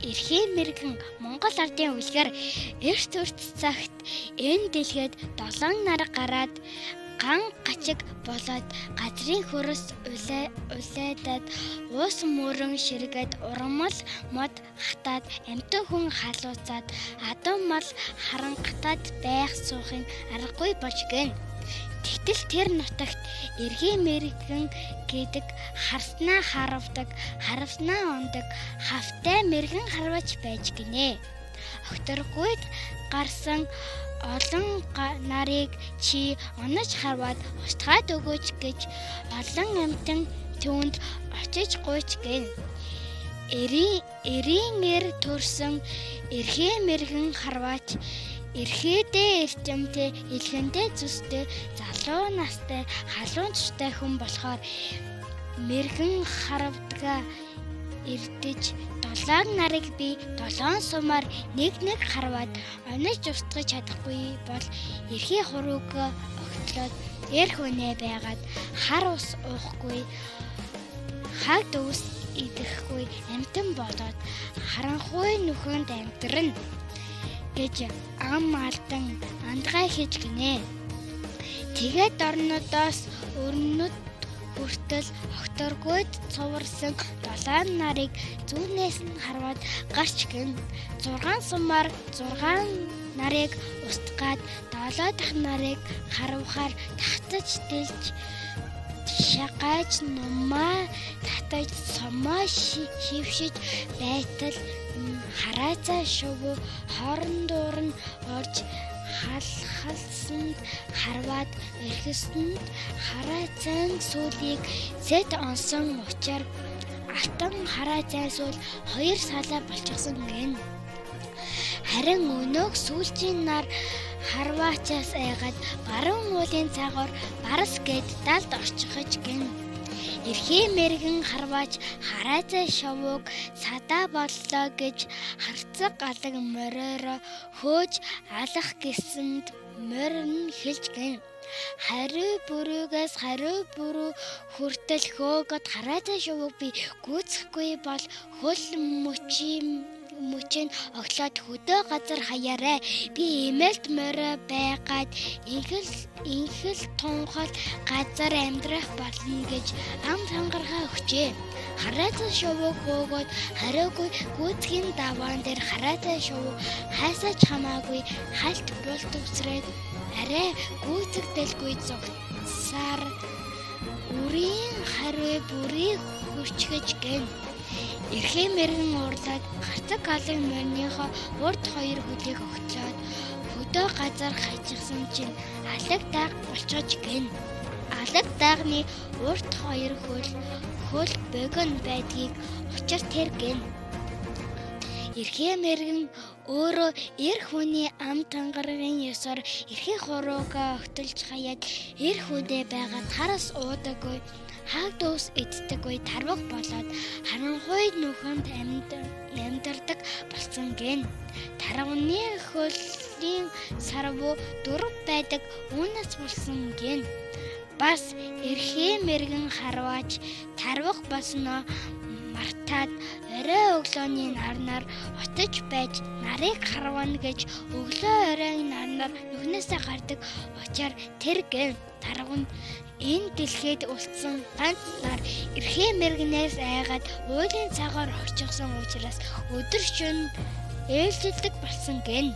Эрхээ мэргэн Монгол ардын үлгэр эрт өрт цагт энэ дэлхийд 7 нар гараад ган гачиг болоод газрын хөрс улайдаад уус мөрөн ширгээд ургамал мод хатаад амьтан хүн халууцаад адуу мал харангатаад байх суухын аргагүй болж гин. Тэгтэл тэр нутагт эргийн мэргэн гэдэг харснаа харавдаг, харавснаа ундаг хавтай мэргэн харваж байж гинэ. Огторгуйд гарсан олон нарыг чи онож харваад устгаад өгөөч гэж олон амьтан түүнд очиж гуйж гин. Эрийн эр төрсөн эрхээ мэргэн харваач эрхээдээ эрчимтэй, элхэндээ зүстэй, залуу настай, халуун цустай хүн болохоор мэргэн харавдгаа эрдэж 7 нарыг би 7 сумаар нэг нэг харваад онож устгаж чадахгүй бол эрхий хурууг огтлоод эр хүнээ байгаад хар ус уухгүй, хаг өвс идэхгүй амьтан болоод харанхуй нүхэнд амьдрна гэж ам алдан андгай хийж гинэ. Тэгээд орнодоос өрнөд хүртэл огторгуйд цуварсан 7 нарыг зүүнээс нь харваад гарч гин. 6 сумаар 6 нарыг устгаад 7 дахь нарыг харвахаар татаж дэлж шагааж нумаа татаж сомоо шившиж байтал хараацаа шувуу хоорон дуур нь орж халхалсанд харваад орхисонд хараацайн сүүлийг сэт онсон учир алтан хараацайн сүүл 2 салаа болчихсон гин. Харин өнөөх сүүлчийн нар харваачаас айгаад баруун уулын цагаар барс гээд далд орчихож гин. Эрхээ мэргэн харваач хараацай шувууг садаа боллоо гэж харцаг алаг мориороо хөөж алах гэсэнд морь нь хэлж гин. Хариу бүрүүгээс хариу бүрүү хүртэл хөөгөөд хараацай шувууг би гүйцэхгүй бол хөл мөчийн оглоод хөдөө газар хаяарай. Би эмээлт морио байгаад инхэл тунхал газар амьдрах болно гэж ам сангаргаа өгчээ. Хараацай шувууг хөөгөөд хариугүй гүйцэхийн даваан дээр хараацай шувуу хайсаач хамаагүй хальт булт үсрээд арай гүйцэгдэлгүй зугтсаар үрийн хариу бүрийг хөрчгөж гин. Эрхээ мэргэн уурлаад гарцаг алан мориныхоо урд хоёр хөлийг огтлоод хөдөө газар хажигсан чинь алаг дааг болчихож гин. Алаг даагны урд хоёр хөл богино байдгийг учир тэр гин. Эрхээ мэргэн өөрөө эр хүний ам тангаргийн ёсоор эрхээ хуруугаа огтолж хаяад эр хүнээ байгаад хараас уудаггүй, хааг дүүс иддэггүй тарваг болоод харанхуй нүхэнд амьдардаг болсон гин. Тарваны хөлийн сарвуу 4 байдаг үүнээс болсон гин. Бас эрхээ мэргэн харваач тарвах болсноо мартаад орой өглөөний нарнаар отож байж нарыг харвана гэж өглөө оройн нарнаар нүхнээсээ гардаг учир тэр гин. Тарван энэ дэлхийд үлдсэн ганц нар эрхээ мэргэнээс айгаад уулын цагаар орчихсон учраас өдөр шөнө ээлжилдэг болсон гин.